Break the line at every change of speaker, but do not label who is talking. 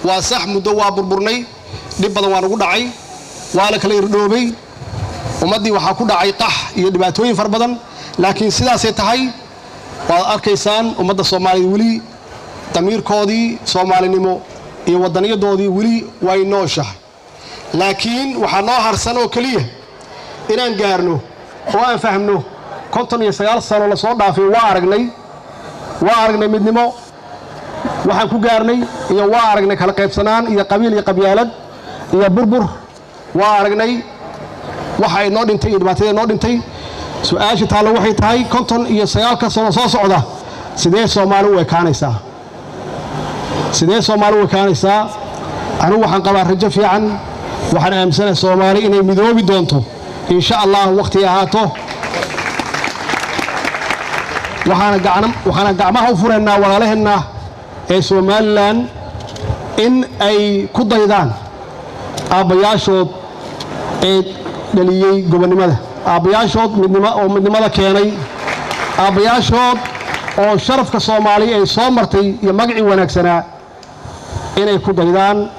Waa sax, muddo waa burburnay, dhib badan waa nagu dhacay, waa la kala irdhoobay, ummaddii waxaa ku dhacay qax iyo dhibaatooyin fara badan. Laakiin sidaasay tahay, waad arkaysaan ummadda Soomaaliyeed weli damiirkoodii soomaalinimo iyo waddaniyadoodii weli way nooshahay. Laakiin waxaa noo harsan oo keliya inaan gaarno oo aan fahmno 59 sano lasoo dhaafay. Waa aragnay, waa aragnay midnimo waxaan ku gaarnay, iyo waa aragnay kala qaybsanaan iyo qabiil iyo qabyaalad iyo burbur. Waa aragnay waxa ay noo dhintay iyo dhibaatada noo dhintay. Su-aasha taallo waxay tahay, 59-ka sano soo socda sidee Soomaali u ekaanaysaa? Sidee Soomaali u ekaanaysaa? Anigu waxaan qabaa rajo fiican. Waxaan aaminsanahay Soomaali inay midoobi doonto, insha Allah, wakhti ahaato. Waxaana gacmaha u furaynaa walaalaheenna ee Somalilan in ay ku daydaan aabbayaashood ee dhaliyey gobonnimada, aabbayaashood midnimo oo midnimada keenay, aabbayaashood oo sharafka Soomaaliya ay soo martay iyo magacii wanaagsanaa inay ku daydaan.